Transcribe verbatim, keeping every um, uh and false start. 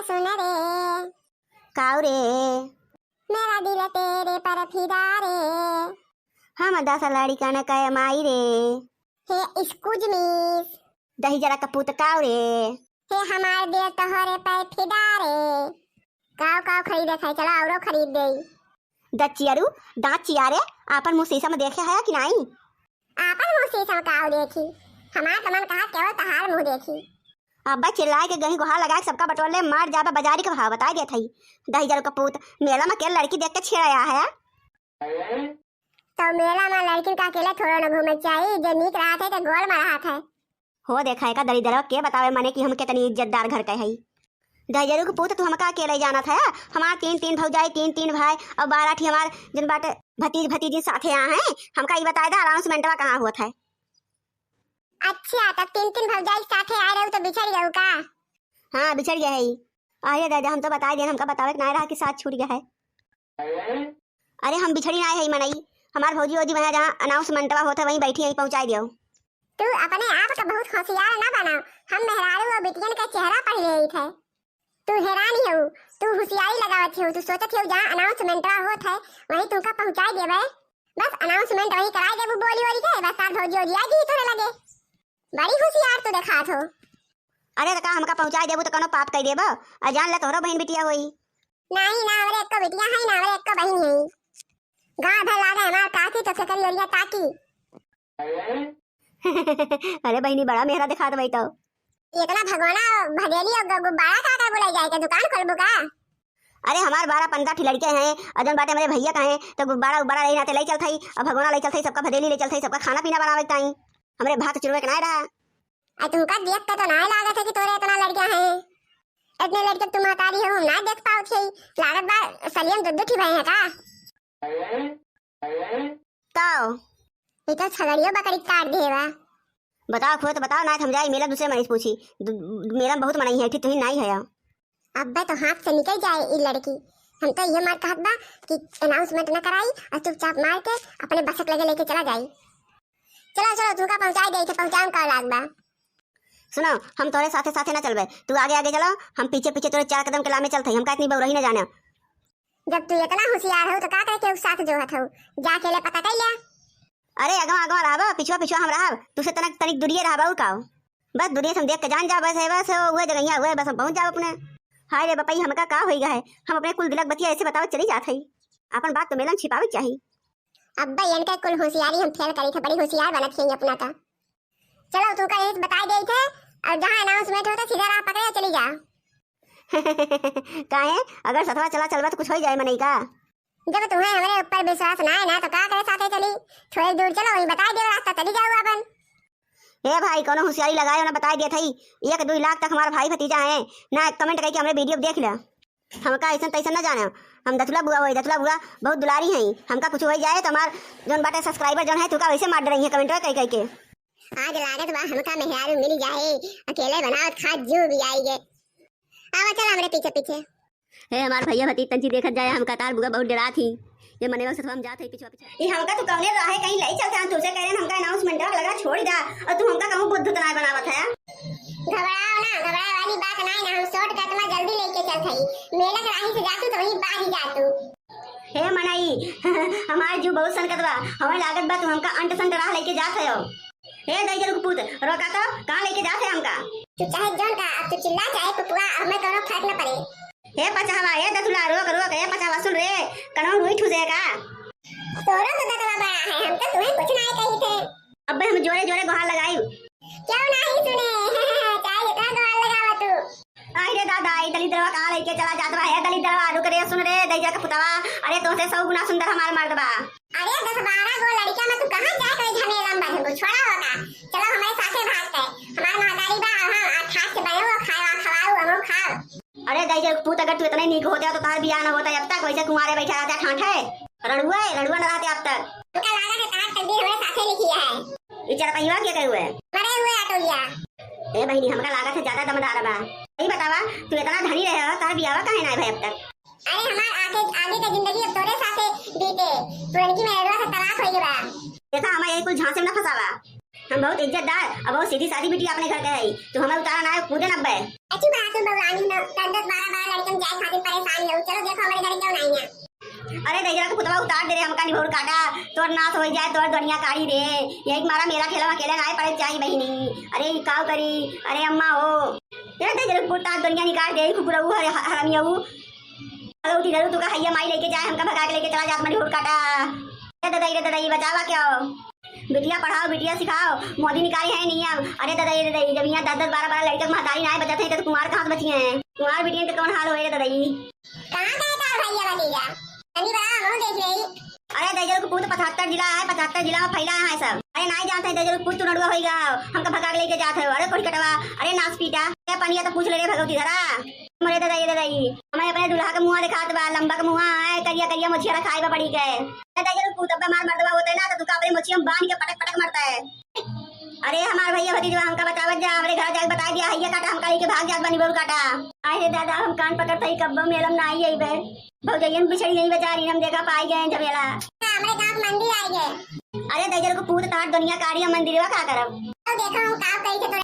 सुन रे। काऊ रे? मेरा दिल तेरे पर फिदा रे। हम दस लड़िकन के माई रे। हे excuse me। दहिजरा क पूत काऊ रे? हे हमार दिल तोहरे पर फिदा रे। काऊ काऊ खरीदे खाए, चला औरो खरीद देई। दचियरू, दाँत चियारे, आपन मुँह शीशा में देखे हया कि नाई? आपन मुँह शीशा में काऊ देखी? हमार त मन कहा केवल तहार मुँह देखी। अब्बा चिल्लाए के गही गुहार लगाए के सबका बटोर ले, मार जाबा बाजारी के भाव बताए देत हई। दहिजरू क पूत, मेला में के लड़की देख के छेड़ा आया है? तो मेला में लड़किन का अकेले थोड़ो न घूमे चाहिए, जे नीक रहत है तो गोल में रहत है। हो देखा है का दरिद्रवा के बतावे मने कि हम कितनी इज्जतदार घर के हई। दहिजरू के पूत तू हमका अकेले जानत है, हमार तीन तीन भौजाई, तीन तीन भाई और बारह ठी हमार जन बाटे भतीज भतीजी साथे आ हैं। हमका ई बताए दा अनाउंसमेंटवा कहाँ होत है? अच्छा, तब तीन तीन भौजाई साथे आए रहू तो बिछड़ गऊ का? हाँ, बिछड़ गए है। अरे दादा, हम तो बताए देन, हमका बतावे के ना रहा कि साथ छूट गया है। अरे हम बिछड़ी ना है मनई, हमार भौजी वौजी वहाँ जहाँ अनाउंसमेंटवा होत है वहीं बैठी है, पहुँचाई दियो। तू अपने आप का बहुत होशियार ना बनाओ, हम मेहरारू और बिटियन का चेहरा पढ़ लेत है। तू हैरान ही हो, तू होशियारी लगावत हो, तू सोचत हो जहाँ अनाउंसमेंटवा होत है वहीं तुमका पहुँचाई देबे। बस अनाउंसमेंट वहीं कराई देबू बोली वोली के, बस सार भौजी वौजी आ गई तोरे लगे। बड़ी होशियार तू देखात हो। अरे त का हमका पहुँचाई देबू त कौनो पाप कई देबो? आ जान ले तोहरो बहिन बिटिया होई। नाही ना, हमरे एक्को बिटिया है ना, हमरे एक्को बहिन है। गाँव भर लागे हमार काकी तो केकरी ओरिया ताकी। अरे बहिनी, बड़ा मेहरा दिखात बाई तो। इतना भगवाना भदेली और ग-, गुब्बारा का का बुलाई जाए के दुकान खोलबू का? अरे हमार बारह पन्द्रह ठी लड़के हैं और जौन बाटे हमरे भैया का हैं तो गुब्बारा उब्बारा ले नाते ले चलत हई और भगवाना ले चलत हई, सबका भदेली ले चलत हई, सबका खाना पीना बनावे के ताई। हमरे भात चुरवे के ना रहा। आ तुमका देख के तो ना लागत है कि तोरे इतना लड़कियां हैं। इतने लड़के तुम महतारी हो, हम ना देख पावत है। लागत बा सलियम दुद्ध ठी भए हैं का? तो ई तो छगड़ियो बकरी काट दे बा। बताओ खुद तो बताओ, ना हम जाई मेला दूसरे मनई से पूछी। दु-, मेला में बहुत मनई है, ठीक तुही नाई है। अब्बे तो हाथ से निकल जाए ई लड़की। हम तो ये मार कहत बा कि अनाउंसमेंट न कराई और चुपचाप मार के अपने बसक लगे लेके चला जाई। चलो चलो, तुमका पहुंचाई दे, पहुंचाए में का लाग बा। सुनो, हम तोरे साथे साथे ना चलबे, तू आगे आगे चलो, हम पीछे पीछे तोरे चार कदम के लामे चलत हई, हमका इतनी बउरही ना जाने। जब तू इतना होशियार हो तो का करे केहू साथ जोहत हो, जा अकेले पता कर लिया। अरे अगवा अगवा रहबो, पिछुआ पिछुआ हम रहब, तुसे तनिक तनिक दूरिये रहबा और का। बस दूरिये से हम देख के जान जा, बस है बस उहे जगहिया उहे बस हम पहुँच जाब अपने। हाय रे बपई, हमका का होई गए, हम अपने कुल दिलक बतिया ऐसे बतावत चली जात हई। अपन बात तो मेला में छिपावे के चाही। अब्बे इनके कुल होशियारी हम फेल करी थे, बड़ी होशियार बनत ही अपना का। चलो, तू का यही से बताई देई थे, और जहाँ अनाउंसमेंट होता सीधा राह पकड़े चली जा। काहे, अगर सथवा चला चलबा तो कुछ हो जाए मनई का? जब तुम्हें हमरे ऊपर विश्वास ना है ना तो का करे साथे चली? थोड़ी दूर चलो, वहीं बताई दे रास्ता, चली जाओ अपन। ए भाई, कोनो होशियारी लगाए ना, बताई देत हई, एक दुई लाख तक हमार भाई भतीजा हैं ना, कमेंट करके हमरे वीडियो देख ले। हमका ऐसन तैसन न जाने, हम दथुला बुआ होई, दथुला बुआ बहुत दुलारी हैं, हमका कुछ हो जाए तो हमार जौन बाटे सब्सक्राइबर जौन है तुका वैसे मार डरई है कमेंटवा कई कई के। आज लागत बा हमका मेहरारू मिल जाए, अकेले बनावत खात जू भी आई गे। आवा चल हमरे पीछे पीछे। हे हमार भैया भतीज तंची देखत जाए, हमका तार बुआ बहुत डरात ही, ये मने वक्त हम जात है पीछे। ई हमका तू कौने राहे कहीं ले चलता, हम तुझे कह रहे हैं, हमका अनाउंसमेंट लगा छोड़ दा, और तू हमका कहूँ बुद्ध तो नाय बनावत है। घबराओ ना, घबराए वाली बात नाय ना, हम शॉर्टकट में जल्दी लेके चलत हई। मेला के राही से जातू तो वहीं बागी जातू। हे मनई, हमार जीव बहुत सनकत बा, हमें लागत बा तू हमका अंट संट राह लेके जात हयो। हे दहिजरू के पूत, रोका तो, कहाँ लेके जात है हमका? तू चाहे जौन का, अब तू चिल्ला चाहे पुपुआ, अब मैं कोनो फर्क न पड़े। हे पचहवा, हे दथुला, रोक, रोक, हे पचहवा, सुन रे, कनवा रुई ठूसे का? तोरो तो दतवा बड़ा है, हम तो तुम्हें कुछ ना कही थे। अब्बे हम जोरे जोरे गुहार लगाई। क्यों नहीं सुने? चाहे जितना गुहार लगावा तू। आई रे दादा, आई दलिद्रवा कहाँ लेके चला जात बा? हे दलिद्रवा, रुक रे, सुन रे, दहिजर का पुतवा, अरे तोसे सौ गुना सुंदर हमार मर्द बा। अरे दस बारह गो लड़कियां में तू कहाँ जाए कोई झमेला में बंधबू? छोड़ा होगा, चलो हमारे साथे भागते। हमार महतारी बा, हम आज हाथ से बने वो खाए, खवाऊ, हमो खाओ। अरे दहिजर पूत, अगर तू इतने नीक होते तो तार बियाह न होता, अब तक वैसे कुंवारे बैठा रहता ठाठे। रणुआ, रणुआ न रहते अब तक। हमका लागत है तार तकदीर हमरे साथे लिखी है। ई चरपहिया के कहे हुए? मरे हुए अटोलिया। ए बहिनी, हमका लागत है ज्यादा दमदार बा। यही बतावा, तू इतना धनी रहे हो, तार बियाह काहे ना भए अब तक? अरे हमार आगे, आगे का जिंदगी अब तोरे साथे बीते। पुरनकी मेहरवा से तलाक होई बा। देखा, हमार यही कुल झांसे में ना फंसावा। हम बहुत इज्जतदार और बहुत सीधी सादी बिटिया अपने घर के है, तू हमें उतारा ना है, कूदे ना बे। अच्छी बात है बउरानी न, दस दस बारह बारह लड़कन जाए खातिर परेशान हो। चलो देखो हमरे घर क्यों नहीं है। अरे दहिजरा के पुतवा उतार दे रे हमका निभौर काटा, तोर नाश हो जाए तोर दुनिया कारी रे। यही मारा मेरा खेला अकेले ना पड़े चाही बहिनी। अरे ई काव करी, अरे अम्मा हो। अरे दहिजरा के पुत तार दुनिया निकाल दे, कुकुरऊ हर-, हरामियऊ। अरे उठी धरू तुका हैया माई लेके जाए, हमका भगा के लेके चला जात मरी हुर काटा। अरे ददाई रे ददाई बचावा क्या हो? बिटिया पढ़ाओ, बिटिया सिखाओ, मोदी निकाली है नियम। अरे ददाई रे ददाई, जब यहाँ दस दस बारह बारह लड़के के महतारी ना बचत है तो कुमार कहाँ से बची हैं? कुमार बिटिया के कौन हाल होए रे ददाई? कहाँ गए तार भैया भतीजा? तनी बड़ा हमहू देख लेई। अरे दहिजरा के पूत पचहत्तर जिला है, पचहत्तर जिला में फैला है सब। अरे नाई जानते हैं दहिजरा के पूत तू नडुआ होइगा, हमका भगा के लेके जात है। अरे कोढ़ी कटवा, अरे नास पीटा, ए पनिया तो पूछ ले रे भगवती धरा। मरे ददाई ददाई, हमें अपने दुल्हा का मुँह दिखात बा, लंबा का मुँह है, करिया करिया मोछिया रखाई बा बड़ी के। ए दहिजरा के पूत अब हमार मर्दवा होते ना तो तुका अपने मोछिया में बांध के पटक पटक मरता है। अरे हमार भैया भतीजवा हमका बचावत जा, हमरे घर जाके बताई दिया, हैया काटा हमका लेके भाग जात बा निभौर काटा। आए हे दादा, हम कान पकड़त ही कब्बो मेलम ना आई अइबे। भौजैयन बिछड़ी गई बेचारी, हम देखा पाई गए झमेला। हमरे गाँव के मंदिर आई गए। अरे दहिजरा के पूत तार दुनिया कारी, हम मंदिरवा का करब? तो देखो हम का कही थे तो